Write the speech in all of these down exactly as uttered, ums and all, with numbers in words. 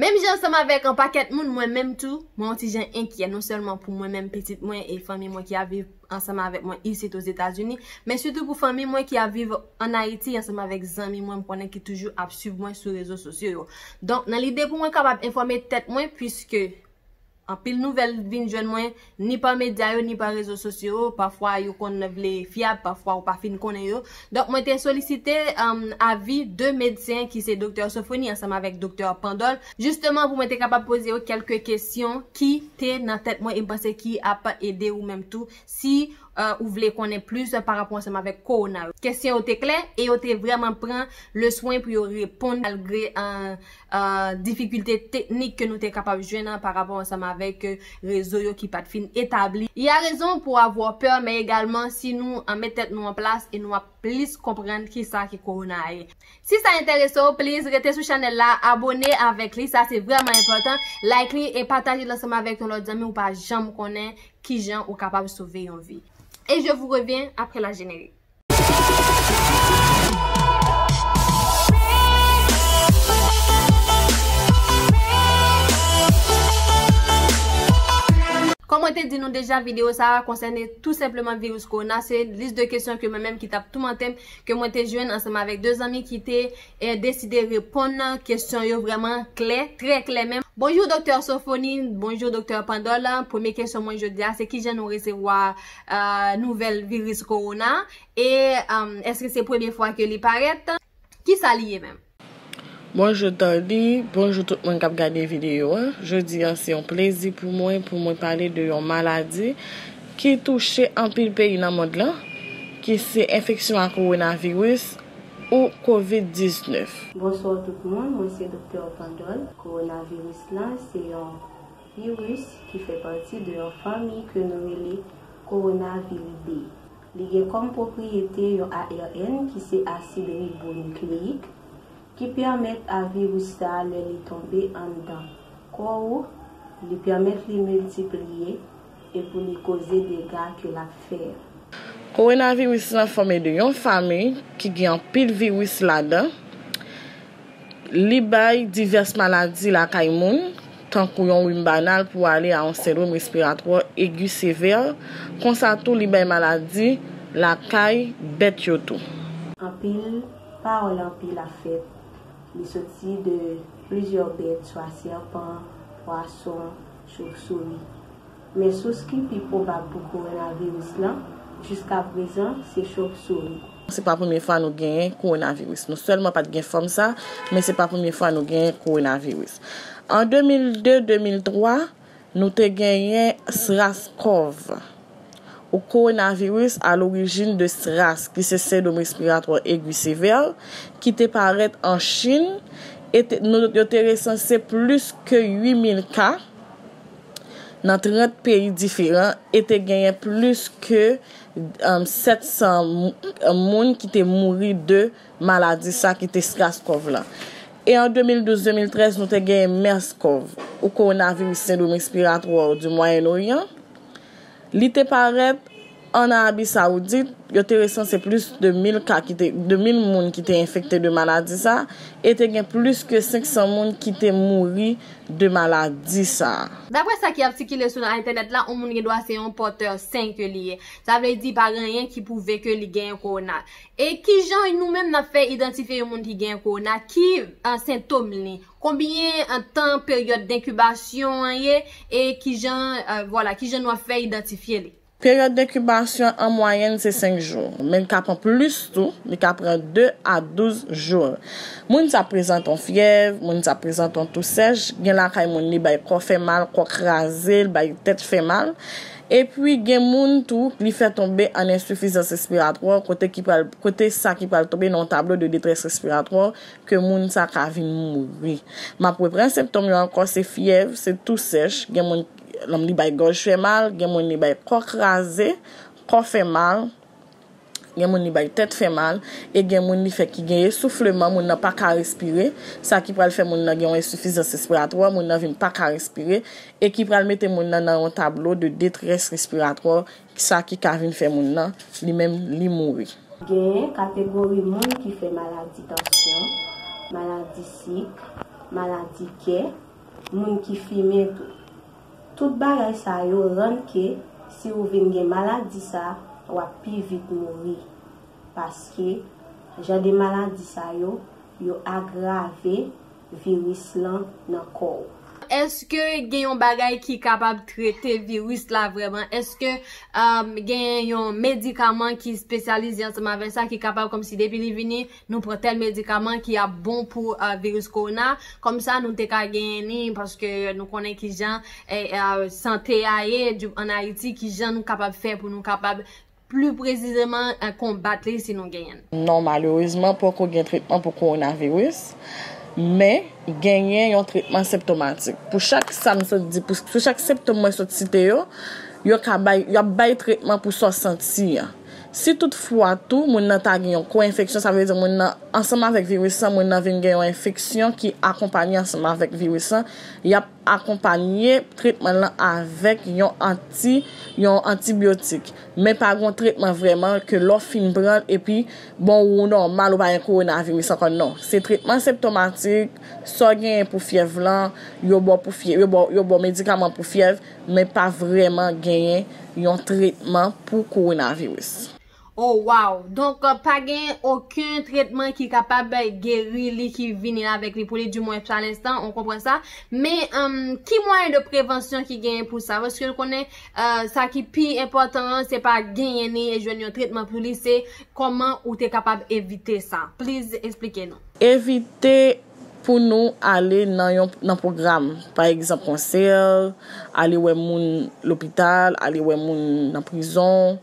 Menm jan ansanm avèk yon pakèt moun, mwen menm tou, mwen yon ti jan enkyè, non sèlman pou mwen menm, pitit mwen e fanmi mwen ki ap viv ansanm avèk mwen isit Ozetazini, men sitou pou fanmi mwen ki ap viv ann Ayiti ansanm avèk zanmi mwen, m konnen ki toujou ap swiv mwen sou rezo sosyo yo. Donk, nan lide pou mwen kapab enfòme tèt mwen, piske anpil nouvèl vin jwenn mwen, ni pa medya yo, ni pa rezo sosyo yo. Pafwa yo konn vle fyab, pafwa ou pa fin konnen yo. Donk, mwen te solisite, um, avi de medsen ki se Doktè Sofoni ansanm avèk Doktè Pandòl, jisteman pou mwen te kapab poze yo kèlke kesyon ki te nan tèt mwen e m panse ki ap ede ou menm tou si, uh, ou vle konnen plis pa rapò ansanm avèk kowona yo. Kesyon yo te klè e yo te vrèman pran le swen pou yo reponn malgre, uh, uh, difikilte teknik ke nou te kapab jwenn pa rapò ansanm avèk, uh, rezo yo ki pa t fin etabli. Il y a raison pour avoir peur, men egalman si nou, uh, met tèt nou an plas e nou ap plis konprann kisa ki kowona a ye. Si sa enterese w, please rete sou chanèl la, abone avèk li, sa se vrèman enpòtan. Like li e pataje l ansanm avèk yon lòt zanmi, ou pa janm konnen kijan ou kapab sove yon vi. Et je vous reviens après la générique. Kòm mwen te di nou deja, videyo sa a konsène tou senpleman viris kowona. Se lis de kesyon ke mwen menm ki t ap toumante m, ke mwen te jwenn ansanm avèk de zanmi ki te, eh, deside reponn kesyon yo vrèman klè, trè klè menm. Bonjou Doktè Sofoni, bonjou Doktè Pandòl. Premye kesyon mwen jodi a, se kijan nou resevwa, eh, nouvèl viris kowona? E, um, èske se premye fwa ke li parèt? Kisa li ye menm? Bonjou Thandi, bonjou tout moun k ap gade videyo a. Jodi a se yon plezi pou mwen, pou mwen pale de yon maladi ki touche anpil peyi nan mond lan, ki se enfeksyon a kowonaviris ou kovid diznèf. Bonswa tout moun, mwen se Doktè Pandòl. Kowonaviris lan se yon viris ki fè pati de yon fanmi ke nou rele Coronaviridae. Li gen kòm pwopriyete yon A R N ki se asid ribonukleyik ki pèmèt a viris sa a, lè li tonbe anndan kò ou, li pèmèt li miltipliye e pou li koze dega ke l ap fè a. Kowonaviris lan fòme de yon fanmi ki gen anpil viris ladan. Li bay divès maladi lakay moun, tankou yon rim banal pou ale a yon sendwòm respiratwa egi sevè, konsa tou li bay maladi lakay bèt yo tou. Anpil pawòl anpil ap fèt. Li soti de plizyè bèt, swa sèpan, pwason, chofsouri. Men sous ki pi pwobab pou kowonaviris lan, jiskaprezan, se chofsouri. Se pa premye fwa nou genyen kowonaviris. Nou sèlman pa t gen fòm sa, men se pa premye fwa nou genyen kowonaviris. An de mil de, de mil twa, nou te genyen SRAS-CoV, ou coronavirus à l'origine de SRAS, ki se sendwòm respiratwa egi sevè, ki te parèt an Chin, e te, nou, yo te resanse plis ke uit mil ka nan trant peyi diferan e te genyen plis ke, um, sèt san mou-, moun ki te mouri de maladi sa ki te SRAS-CoV lan. E an de mil douz, de mil trèz, nou te genyen MERS-CoV, ou coronavirus syndrome respiratoire du Moyen-Orient. Li te parèt an Arabi Sawoudit, yo te resanse plis de mil ka ki te, de mil moun ki te enfekte de maladi sa, e te gen plis ke senk san moun ki te mouri de maladi sa. Daprè sa ki ap sikile sou entènèt la, yon moun gen dwa se yon pòtè sen ke li ye. Sa vle di pa gen anyen ki pwouve ke li genyen kowona. E kijan nou menm n ap fè idantifye yon moun ki genyen kowona? Ki, eh, sentòm li? Konbyen, eh, tan peryòd denkibasyon an ye? E kijan, eh, vwala, kijan nou ap fè idantifye li? Peryòd denkibasyon an mwayèn se senk jou, men li ka pran plis tou, li ka pran de a douz jou. Moun sa prezante yon fyèv, moun sa prezante yon tou sèch, gen lakay moun li bay kò fè mal, kò kraze, li bay tèt fè mal. Epi gen moun tou, li fè tonbe an ensifizans respiratwa, kote ki pral, kote sa ki pral tonbe nan yon tablo de detrès respiratwa, ke moun sa ka vin mouri. M ap reprann sentòm yo ankò, se fyèv, se tou sèch, gen moun, li bay gòj fè mal, gen moun li bay kò kraze, kò fè mal, gen moun li bay tèt fè mal, e gen moun li fè ki gen esoufleman, moun nan pa ka respire, sa ki pral fè moun nan gen yon ensifizans respiratwa, moun nan vin pa ka respire, e ki pral mete moun nan nan yon tablo de detrès respiratwa, sa ki ka vin fè moun nan, li menm, li mouri. Genyen kategori moun ki fè maladi tansyon, maladi sik, maladi kè, moun ki fimen tou. Tout bagay sa yo rann ke si ou vin gen maladi sa, w ap pi vit mouri. Paske jan de maladi sa yo, yo agrave viris lan nan kò w. Èske gen yon bagay ki kapab trete viris la vrèman? Èske um, gen yon medikaman ki espesyalize ansanm avèk sa, ki kapab kòmsi depi li vini, nou pran tèl medikaman ki ap bon pou uh, viris kowona? Kòmsa nou te ka genyen ni, paske nou konnen kijan eh, uh, sante a ye an Ayiti, kijan nou kapab fè pou nou kapab pli presizeman konbat li si nou genyen l. Non, malerezman poko gen tretman pou kowonaviris, men genyen yon tretman senptomatik. Pou chak sa m sot di, pou, pou chak senptòm mwen sot site yo, yo ka bay, y ap bay tretman pou sa w santi an. Si toutfwa tou moun nan ta gen yon ko-enfeksyon, sa vle di moun nan ansanm avèk viris lan, moun nan vin gen yon enfeksyon ki akonpanye ansanm avèk viris lan, y ap akonpanye tretman lan avèk yon anti yon antibyotik. Men pa gon tretman vrèman ke lè w fin pran l epi bon ou nòmal, ou pa gen kowonaviris ankò, non. Se tretman senptomatik, sa w genyen pou fyèv lan, yo ba w pou fyèv, yo ba w medikaman pou fyèv, men pa vrèman genyen yon tretman pou kowonaviris. Oh wow! Donk pa gen okenn tretman ki kapab geri li, ki vini avèk li pou li, dimwen pa lenstan, ou konpran sa. Men um, ki mwayen de prevansyon ki genyen pou sa? Paske nou konnen uh, sa ki pi enpòtan an se pa genyen ni e jwenn yon tretman pou li, se kòman ou te kapab evite sa. Please eksplike nou. Evite pou nou ale nan yon nan pwogram, pa egzanp konsè, ale wè moun lopital, ale wè moun nan prizon,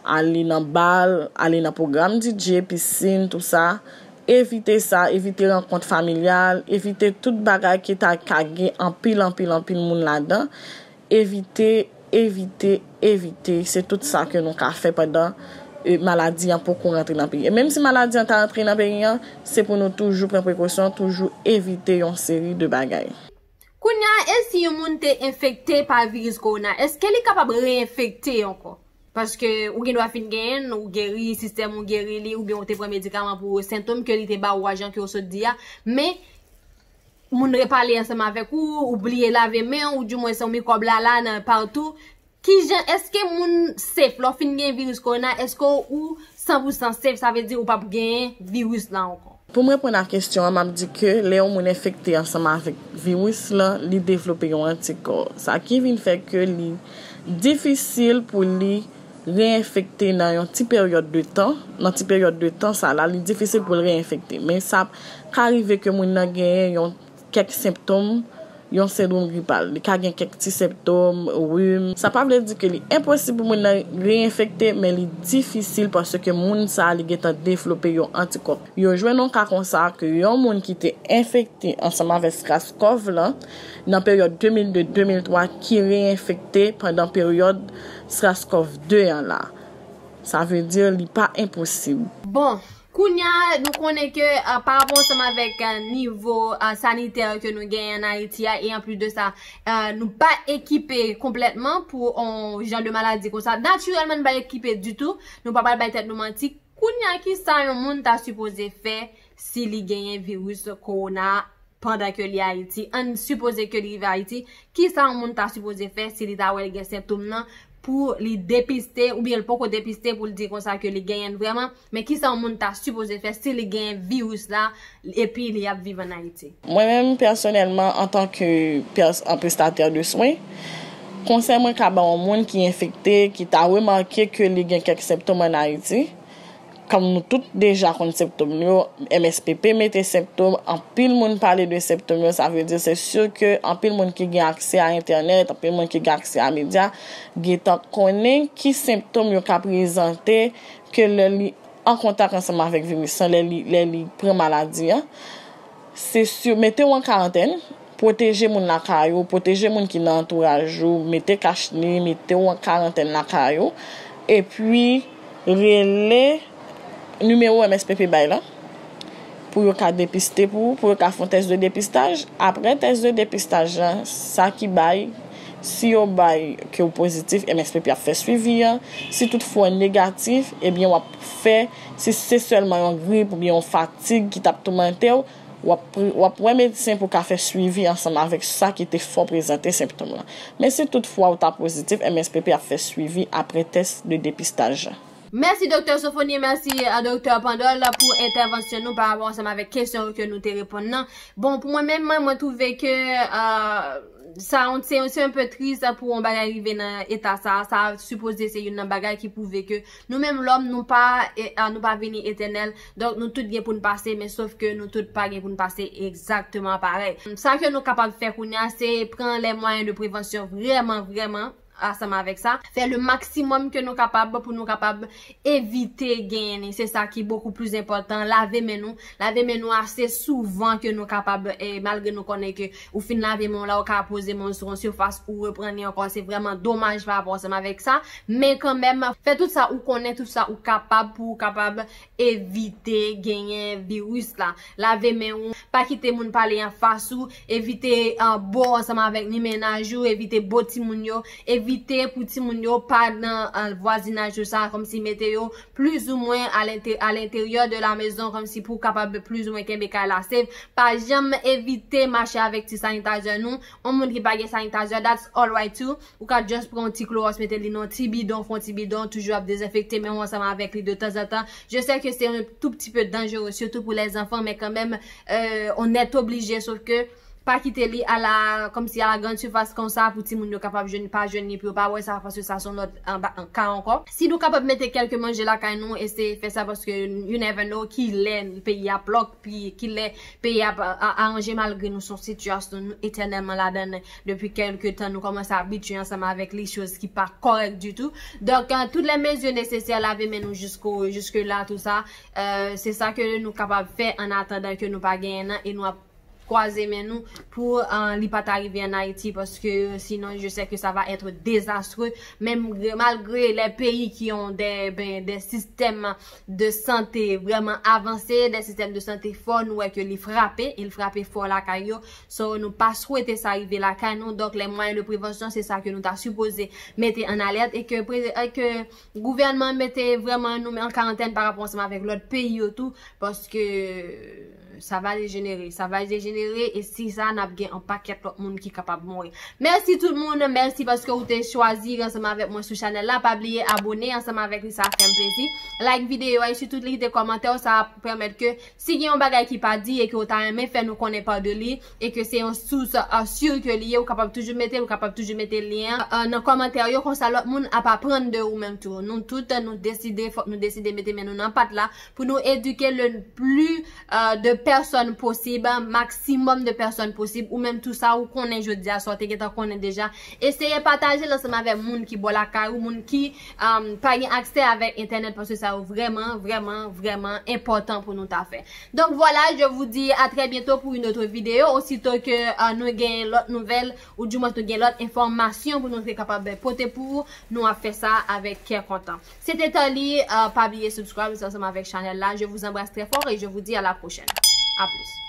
ale nan bal, ale nan pwogram D J, pisin, tou sa. Evite sa, evite rankont familyal, evite tout bagay ki ta ka gen anpil anpil anpil moun ladan. Evite, evite, evite. Se tout sa ke nou ka fè pandan maladi an poko rantre nan peyi. E menm si maladi an ta rantre nan peyi an, se pou nou toujou pran prekosyon, toujou evite yon seri de bagay. Kounye a, e si yon moun te enfekte pa viris kowona, èske li kapab reenfekte ankò? Paske ou gen dwa fin genyen l, ou geri, sistèm ou geri li, oubyen ou te pran medikaman pou sentòm ke li te ba ou a, jan ke w sot di a, men moun repale ansanm avèk ou, ou bliye lave men w, ou dimwen se yon mikwòb la la nan patou. Kijan, èske moun safe lè w fin gen viris kowona? Èske ou san pou san safe, sa vle di ou p ap genyen viris la ankò? Pou m reponn a kesyon an, m ap di ke lè yon moun enfekte ansanm avèk viris lan, li devlope yon antikò. Sa ki vin fè ke li difisil pou li reenfekte nan yon ti peryòd de tan. Nan ti peryòd de tan sa la, li difisil pou l reenfekte. Men sa ka rive ke moun nan genyen yon kèk senptòm, yon sendwòm gripal. Li ka gen kèk ti senptòm, rim. Sa pa vle di ke li enposib pou moun nan reenfekte, men li difisil paske moun sa a li gentan devlope yon antikò. Yo jwenn yon ka konsa ke yon moun ki te enfekte ansanm avèk SRAS-CoV lan nan peryòd de mil de de mil twa ki reenfekte pandan peryòd SRAS-CoV de an la. Sa vle di li pa enposib. Bon, kounye a, nou konnen ke uh, pa rapò ansanm avèk uh, nivo uh, sanitè ke nou genyen an Ayiti a, e anplis de sa, uh, nou pa ekipe konplètman pou yon jan de maladi konsa. Natirèlman, nou pa ekipe ditou, nou pa pral bay tèt nou manti. Kounye a, kisa yon moun ta sipoze fè si li genyen viris kowona pandan ke li Ayiti? Ann sipoze ke li rive Ayiti, kisa yon moun ta sipoze fè si li ta wè li gen sentòm nan pou li depiste oubyen li poko depiste pou l di konsa ke li genyen l vrèman? Men kisa yon moun ta sipoze fè si li genyen viris la epi li ap viv an Ayiti? Mwen menm pèsonèlman, antanke prestatè de swen, konsèy mwen ka ba yon moun ki enfekte, ki ta remake ke li gen kèk sentòm an Ayiti, kòm nou tout deja konn sentòm yo, M S P P mete sentòm, anpil moun pale de sentòm yo, sa vle di se si ke anpil moun ki gen aksè a entènèt, anpil moun ki gen aksè a medya, gentan konnen ki sentòm yo ka prezante ke lè li an kontak ansanm avèk viris lan, lè li, lè li pran maladi an. Se si, mete w an karantèn, pwoteje moun lakay ou, pwoteje moun ki nan antouraj ou, mete kach nez, mete w an karantèn lakay ou, epi rele nimewo M S P P bay la pou yo ka depiste pou ou, pou yo ka fè yon tès de depistaj. Apre tès de depistaj la, sa ki bay, si yo bay ke w pozitif, M S P P ap fè swivi an. Si toutfwa w negatif, ebyen w ap fè, si se sèlman yon grip oubyen yon fatig ki t ap toumante w, W ap, w ap wè medsen pou ka fè swivi ansanm avèk sa ki te fè w prezante senptòm lan. Men si toutfwa ou ta pozitif, M S P P ap fè swivi apre tès de depistaj. Mèsi Doktè Sophonie, mèsi a Doktè Pandol pou entèvansyon nou pa rapò ansanm avèk kesyon ke nou te reponn nan. Bon, pou mwen menm, mwen, mwen twouve ke euh, sa yon- se se un peu triste pou yon bagay rive nan eta sa. Sa sipoze se youn nan bagay ki pwouve ke nou menm lòm nou pa e- a- nou pa vini etènèl. Donk nou tout gen pou n pase, men sof ke nou tout pa gen pou n pase egzakteman parèy. Sa ke nou kapab fè kounye a se pran les moyens de prévention vrèman vrèman ansanm avèk sa, fè le maximum ke nou kapab pou nou kapab evite genyen li. Se sa ki bokou plis enpòtan. Lave men nou. Lave men nou ase souvan ke nou kapab, eh, malgre nou konnen ke ou fin lave men w la, ou ka poze men w sou yon sifas, ou reprann li ankò. Se vrèman domaj pa rapò ansanm avèk sa. Men kanmenm, fè tout sa ou konnen, tout sa ou kapab pou ou kapab evite genyen viris la. Lave men w, pa kite moun pale anfas ou, evite uh, bo ansanm avèk ni mennaj ou, evite bo timoun yo, evite pou timoun yo pa nan uh, vwazinaj ou sa, kòmsi mete yo plizoumwen a lenteryè de la mezon, kòmsi pou kapab plizoumwen kenbe kay la safe. Pa janm evite mache avèk ti sanitizer nou. Yon moun ki pa gen sanitizer, that's alright too. Ou ka just pran yon ti klowòks, mete li nan ti bidon, fè yon ti bidon, toujou ap dezenfekte men w ansanm avèk li de tanzantan. Je sais que c'est un tout petit peu dangereux, surtout pour les enfants, men kanmenm, euh, on est obligé, sof ke pa kite li a la, kòmsi a la grande surface konsa pou timoun yo kapab jwenn, pa jwenn li pou yo pa wè sa, paske sa se yon lòt anba- an ka ankò. Si nou kapab mete kèlke manje lakay nou, eseye fè sa, paske you never know ki lè peyi ap lòk, pi ki lè peyi ap a- aranje, malgre nou se yon sitiyasyon nou etènèlman ladan depi kèlke tan. Nou kòmanse abitye ansanm avèk li, choz ki pa kòrèk ditou. Donk euh, tout les mesures nécessaires, lave men nou jisko jiske la, tou sa, euh, se sa ke nou kapab fè an atandan ke nou pa genyen nan, e nou ap kwaze men nou pou euh, li pa ta rive an Ayiti, paske sinon je sais que ça va être désastreux. Menm malgre les pays qui ont des, ben, des systèmes de santé vraiment avancés, des systèmes de santé forts, nou wè ke li frape, e li frape fò lakay yo. So nou pa swete sa rive lakay nou. Donk les moyens de prévention, se sa ke nou ta sipoze mete an alèt, e ke, e ke gouvènman mete vrèman nou an karantèn pa rapò ansanm avèk lòt peyi yo tou, paske sa va dejenere, sa va dejenere, e si sa n ap gen an pakèt lòt moun ki kapab mouri. Mèsi tout moun, mèsi paske ou te chwazi ansanm avèk mwen sou chanèl la. Pa bliye abone ansanm avèk li, sa fè m plezi. Like videyo a, e sitou kite kòmantè w, sa ap pèmèt ke si gen yon bagay ki pa di e ke w ta renmen fè nou konnen pa de li, e ke se yon sous uh, sur ke li ye, ou kapab toujou mete l, ou kapab toujou mete lyen an uh, nan kòmantè yo, konsa lòt moun ap aprann de ou menm tou. Nou tout, nou deside, fòk nou deside mete men nou nan pat la pou nou edike le pli uh, de pèsòn posib, maksimòm de pèsòn posib, ou menm tou sa ou konnen jodi a, sa w te gentan konnen deja. Eseye pataje l ansanm avèk moun ki bò lakay ou, moun ki um, pa gen aksè avèk entènèt, paske sa yo vrèman, vrèman, vrèman enpòtan pou nou ta fè. Donc voilà, je vous dis à très bientôt pour une autre vidéo. Aussitôt que uh, nou gen lòt nouvèl, ou du moins nou gen lòt enfòmasyon pou nou te kapab pote pou ou, nou ap fè sa avèk kè kontan. Se te Tali, uh, pa bliye subscribe ansanm avèk chanèl la. Je vous embrasse très fort et je vous dis à la prochaine. À plus.